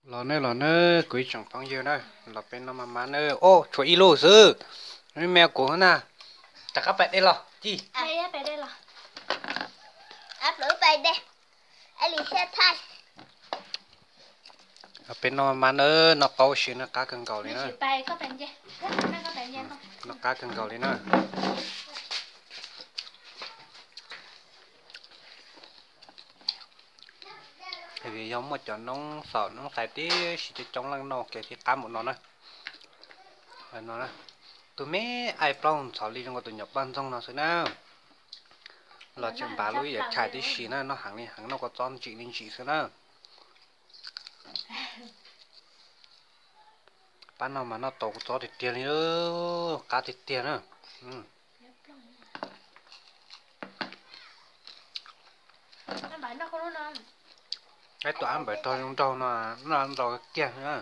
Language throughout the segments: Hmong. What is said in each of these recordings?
Los nawb, los nawb kuv ib tsoom phooj ywg na, los peb noj maj mab nawb. Ob, tshuav ib lub xwb, me kuv na. Rov qab pais de los ci. Peb noj maj mab nawb, noj qaub si na, qab kawg nkaus li na. Noj qab kawg nkaus li na. Vim yog muaj cov noob xaum noob xais tib si coob coob leej noj ua ke thiaj qab npaum no na. Tus me aim plaub ntxhov li zoo nkaus tus nyuam poj ntxoog no xwb na. Los tseem npav lub yam chais tib si na, noj heev li heev, noj kua txob ntsim li ntsim xwb na. Pab no mas noj tau kua txob tiag tiag li, qab tiag tiag na. Ib tug ab npawg rog zoo nraug no, noj ntau kiag na.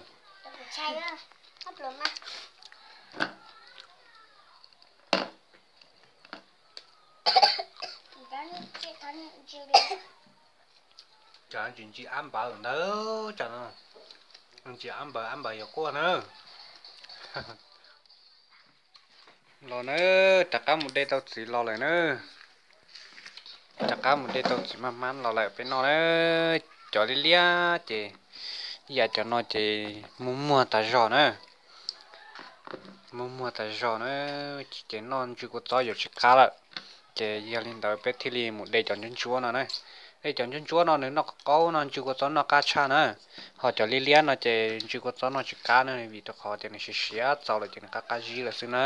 Cov ntsis ntsis ab npawg ntawd, cov ntsis ab npawg, ab npawg yog quaj na. Los na, rov qab mus de tau txiv los lawm na. Rov qab mus de tau txiv maj mab los lawm peb noj na. Cov liab liab ces, ib yam cov no ces muag muag tas zog na. Muag muag tas zog na, ces noj ntsw kua txob yuav tsis qab lawm. Ces yog li ntawd peb thiaj li mus de cov ntsuab ntsuab no na. De cov ntsuab ntsuab no nws noj qaub no ntsw kua txob noj qab tshaj na. Ho cov liab liab no ces ntsw kua txob noj tsis qab na, vim rau qhov tias nws siav siav txaus lawm ces nws qab qab zib lawm xwb na.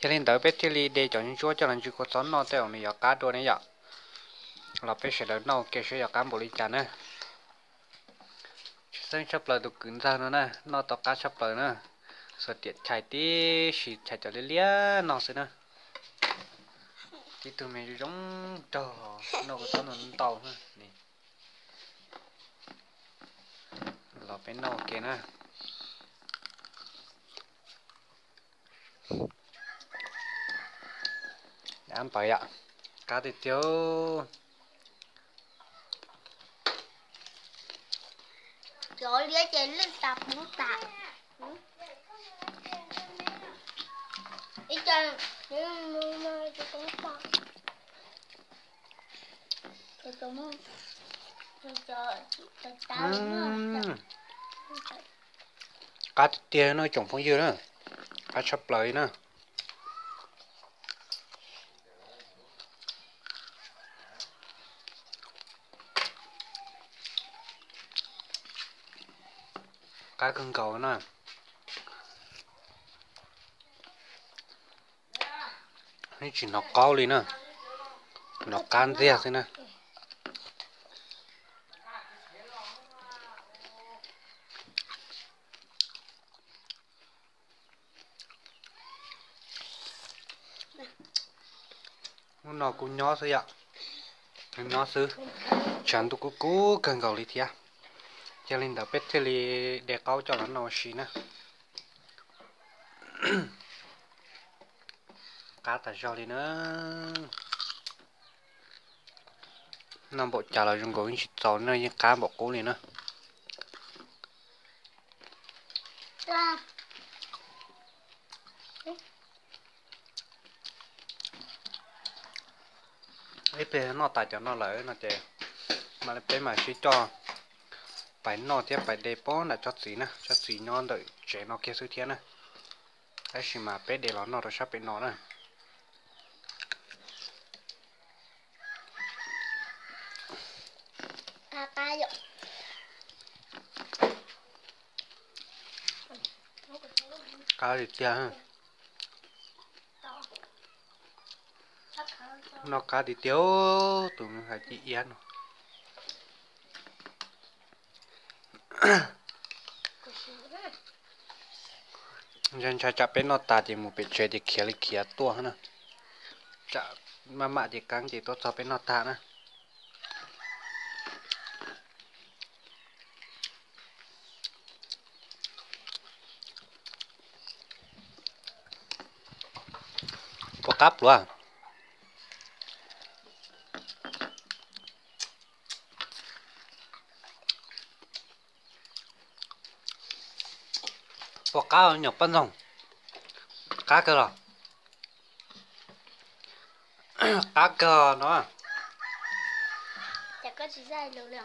Yog li ntawd peb thiaj li de cov ntsuab ntsuab coj los ntsw kua txob noj tej zaum nws yuav qab dua ne yom. Los peb sawv daws noj ua ke saib yuav qab npaum li cas na. Tshwj xeeb tshaj plaws tus kwv ntxawg no na, noj tau qab tshaj plaws na. Xuas riam chais tib si, chais cov liab liab no xwb na. Tib tug me zoo zoo nraug, noj kua txob ntau ntau na. Los peb noj ua ke na. Ab npawg yom, qab tiag tiag. Cov liab ces lwj tas puv tas. Qab tiag tiag no tsoom phooj ywg na, qab tshaj plaws li na. Qab kawg nkaus na. Tsis hnov qaub li na, hnov qab ntxiag xwb na. Hnub no kuv nyob xwb yom, nyob xwb, tshav ntuj kub kub kawg nkaus li thiab. Yog li ntawd peb thiaj li de qaub coj los noj ua si na. Qab tas zog li na. Noj npaum cas los zoo nkaus yeej tsis txaus, noj yeej qab npaum qub li na. Ib pliag noj tas cov no lawm no ces peb mam sib coj pais noj thiab pais de pem nram tsob txiv na, tsob txiv nyob ntawm tsev no kiag xwb thiab na. Tab sis mas peb de los noj rau sab pem no na. Qab tiag tiag. Noj qab tiag tiag, tus hais ci iab no. Ntshai ntshai tsam peb noj tas ces mus pem tsev ces khiav li khiav tuaj na. Tsam maj mam ces keeb ces tuaj txog peb noj tag na. Puas qab pluav? Puas qab nyuam poj ntxoog? Qab kawg los? Qab kawg no. Cas koj tsis zaj lus li?